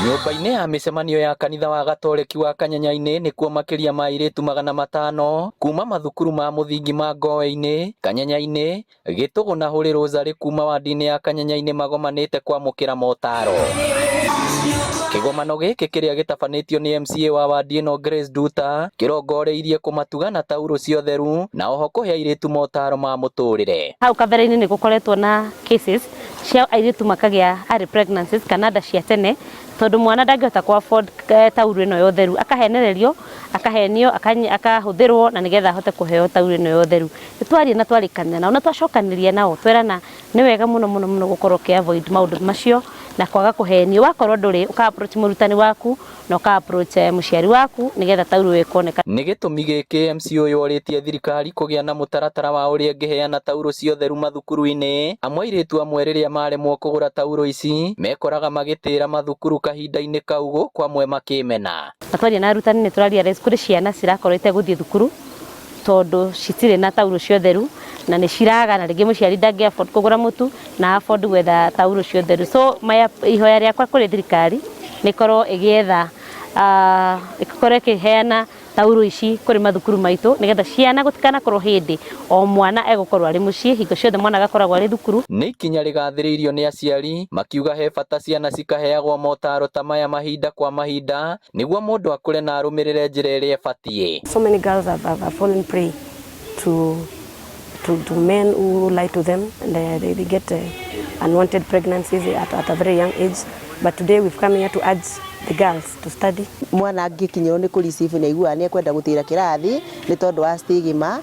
Nyũmba-inĩ ya mĩcemanio ya kanitha wa Gatoreki wa Kanyanya-inĩ nĩkuo makĩria ma airĩtu 500 kuma mathukuru ma mũthingi ma Ngoe-inĩ, Kanyanya-inĩ, Gĩtũgũ na Hũrĩ Rosary kuma wadi-inĩ ya Kanyanya-inĩ magomanĩte kwamũkĩra motaro. Kĩgomano gĩkĩ kĩrĩa gĩtabanĩtio nĩ MCA wa wadi ĩno Grace Nduta kĩrongoreirie kũmatuga na taurũ cia ũtheru na oho kũhe airĩtu motaro ma mũtũrĩre. Hau kabere-inĩ nĩ gũkoretwo na cases cia airĩtu makagĩa early pregnancies kana nda cia tene tondũ mwana ndangĩhota kũ afford taurũ ĩno ya ũtheru, akahenererio, akahenio, akahũthĩrwo na nĩgetha ahote kũheo taurũ ĩno ya ũtheru. Nĩ twaria na twarĩkanĩra nao na twacokanĩria nao twerana nĩ wega mũno mũno mũno gũkorwo ũkĩ avoid maũndũ macio na kwaga kũhenio. Wakorwo ndũrĩ, ũka approach mũrutani waku na ũka approach mũciari waku nĩgetha taurũ ĩyo ĩkoneka. Nĩ gĩtũmi gĩkĩ MC ũyũ orĩtie thirikari kũgĩa na mũtaratara wa ũrĩa ĩngĩheana taurũ cia ũtheru mathukuru-inĩ, amu airĩtu amwe rĩrĩa maremwo kũgũra taurũ ici mekoraga magĩtĩra mathukuru kahinda-inĩ kau gũkũ amwe makĩmena. Na twaria na arutani nĩ tũra realize kũrĩ ciana cirakorwo itegũthiĩ thukuru tondũ citirĩ na taurũ cia ũtheru na nĩ ciraga na rĩngĩ mũciari ndangĩ afford kũgũra mũtu na afford gwetha taurũ cia ũtheru. So ihoya rĩakwa kũrĩ thirikari nĩ ĩkorwo ĩgĩetha, ĩkorwo ĩkĩheana taurũ ici kũrĩ mathukuru maitũ nĩgetha ciana gũtikanakorwo hĩndĩ o mwana egũkorwo arĩ mũciĩ, hingo ciothe mwana agakoragwo arĩ thukuru. Nĩ ikinya rĩgathĩrĩirio nĩ aciari makiuga he bata ciana cikaheagwo motaro ta maya mahinda kwa mahinda nĩguo mũndũ akũre na arũmĩrĩre njĩra ĩrĩa ĩbatiĩ. So many girls have fallen prey to men who lie to them and they get unwanted pregnancies at a very young age. But today we've come here to urge the girls to study. Mwana angĩkinyĩrwo nĩ kũ receive nĩ aiguaga nĩ ekwenda gũtĩra kĩrathi nĩ tondũ wa stigma.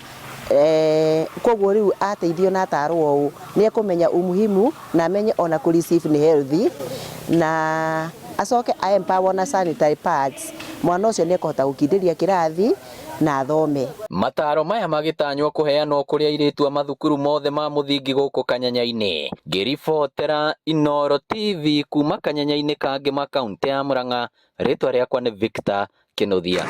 Koguo rĩu ateithio na atarwo ũũ nĩ ekũmenya umuhimu na amenye ona kũ receive nĩ healthy na acoke a empower na sanitary pads, mwana ũcio nĩ ekũhota gũkindĩria kĩrathi na athome. Mataro maya magĩtanywo kũheanwo kũrĩ airĩtu a mathukuru mothe ma mũthingi gũkũ Kanyanya-inĩ. Ngĩribotera Inooro TV kuma Kanyanya-inĩ ka Ngĩma, kaũntĩ ya Murang'a, rĩtwa rĩakwa nĩ Victor Kĩnuthia.